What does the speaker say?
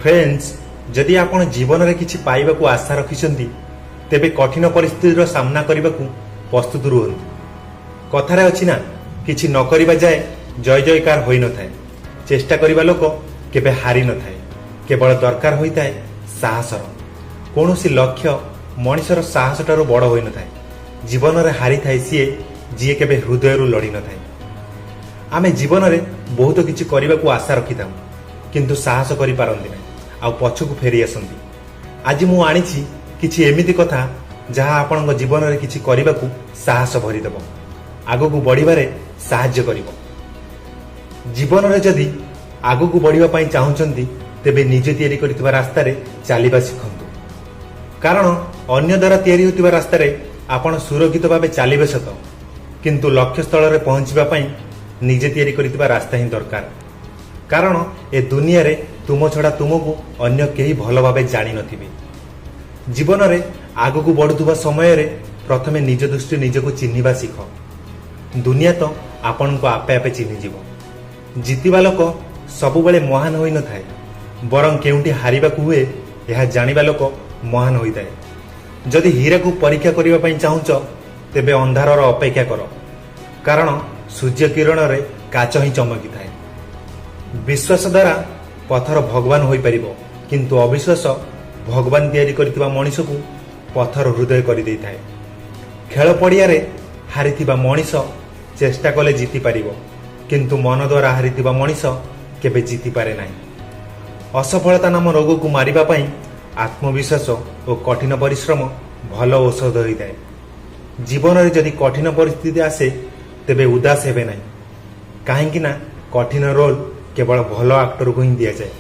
Friends, ଯଦି ଆପଣ ଜୀବନରେ କିଛି ପାଇବାକୁ ଆଶା ରଖିଛନ୍ତି, ତେବେ କଠିନ ପରିସ୍ଥିତିର ସାମ୍ନା କରିବାକୁ ପ୍ରସ୍ତୁତ ରୁହନ୍ତୁ। କଥାରେ ଅଛି ନା, କିଛି ନ କରିବା ଯାଏ ଜୟ ଜୟକାର ହୋଇନଥାଏ। ଚେଷ୍ଟା କରିବା ଲୋକ କେବେ ହାରି ନଥାଏ, କେବଳ ଦରକାର ହୋଇଥାଏ ସାହସର। କୌଣସି ଲକ୍ଷ୍ୟ ମଣିଷର ସାହସଠାରୁ ବଡ଼ ହୋଇନଥାଏ। ଜୀବନରେ ହାରିଥାଏ ସିଏ, ଯିଏ କେବେ ହୃଦୟରୁ ଲଢ଼ିନଥାଏ। ଆମେ ଜୀବନରେ ବହୁତ କିଛି କରିବାକୁ ଆଶା ରଖିଥାଉ, କିନ୍ତୁ ସାହସ କରିପାରନ୍ତି ନାହିଁ ଆଉ ପଛକୁ ଫେରି ଆସନ୍ତି। ଆଜି ମୁଁ ଆଣିଛି କିଛି ଏମିତି କଥା, ଯାହା ଆପଣଙ୍କ ଜୀବନରେ କିଛି କରିବାକୁ ସାହସ ଭରିଦେବ, ଆଗକୁ ବଢ଼ିବାରେ ସାହାଯ୍ୟ କରିବ। ଜୀବନରେ ଯଦି ଆଗକୁ ବଢ଼ିବା ପାଇଁ ଚାହୁଁଛନ୍ତି, ତେବେ ନିଜେ ତିଆରି କରିଥିବା ରାସ୍ତାରେ ଚାଲିବା ଶିଖନ୍ତୁ। କାରଣ ଅନ୍ୟ ଦ୍ୱାରା ତିଆରି ହେଉଥିବା ରାସ୍ତାରେ ଆପଣ ସୁରକ୍ଷିତ ଭାବେ ଚାଲିବେ ସତ, କିନ୍ତୁ ଲକ୍ଷ୍ୟସ୍ଥଳରେ ପହଞ୍ଚିବା ପାଇଁ ନିଜେ ତିଆରି କରିଥିବା ରାସ୍ତା ହିଁ ଦରକାର। କାରଣ ଏ ଦୁନିଆରେ ତୁମ ଛଡ଼ା ତୁମକୁ ଅନ୍ୟ କେହି ଭଲ ଭାବେ ଜାଣିନଥିବେ। ଜୀବନରେ ଆଗକୁ ବଢ଼ୁଥିବା ସମୟରେ ପ୍ରଥମେ ନିଜ ଦୃଷ୍ଟି ନିଜକୁ ଚିହ୍ନିବା ଶିଖ, ଦୁନିଆ ତ ଆପଣଙ୍କୁ ଆପେ ଆପେ ଚିହ୍ନିଯିବ। ଜିତିବା ଲୋକ ସବୁବେଳେ ମହାନ ହୋଇନଥାଏ, ବରଂ କେଉଁଠି ହାରିବାକୁ ହୁଏ ଏହା ଜାଣିବା ଲୋକ ମହାନ ହୋଇଥାଏ। ଯଦି ହୀରାକୁ ପରୀକ୍ଷା କରିବା ପାଇଁ ଚାହୁଁଛ, ତେବେ ଅନ୍ଧାରର ଅପେକ୍ଷା କର, କାରଣ ସୂର୍ଯ୍ୟ କିରଣରେ କାଚ ହିଁ ଚମକିଥାଏ। ବିଶ୍ୱାସ ଦ୍ୱାରା ପଥର ଭଗବାନ ହୋଇପାରିବ, କିନ୍ତୁ ଅବିଶ୍ୱାସ ଭଗବାନ ତିଆରି କରିଥିବା ମଣିଷକୁ ପଥର ହୃଦୟ କରିଦେଇଥାଏ। ଖେଳ ପଡ଼ିଆରେ ହାରିଥିବା ମଣିଷ ଚେଷ୍ଟା କଲେ ଜିତିପାରିବ, କିନ୍ତୁ ମନ ଦ୍ୱାରା ହାରିଥିବା ମଣିଷ କେବେ ଜିତିପାରେ ନାହିଁ। ଅସଫଳତା ନାମ ରୋଗକୁ ମାରିବା ପାଇଁ ଆତ୍ମବିଶ୍ୱାସ ଓ କଠିନ ପରିଶ୍ରମ ଭଲ ଔଷଧ ହୋଇଥାଏ। ଜୀବନରେ ଯଦି କଠିନ ପରିସ୍ଥିତି ଆସେ, ତେବେ ଉଦାସ ହେବେ ନାହିଁ, କାହିଁକି ନା କଠିନ ରୋଲ କେବଳ ଭଲ ଆକ୍ଟରକୁ ହିଁ ଦିଆଯାଏ।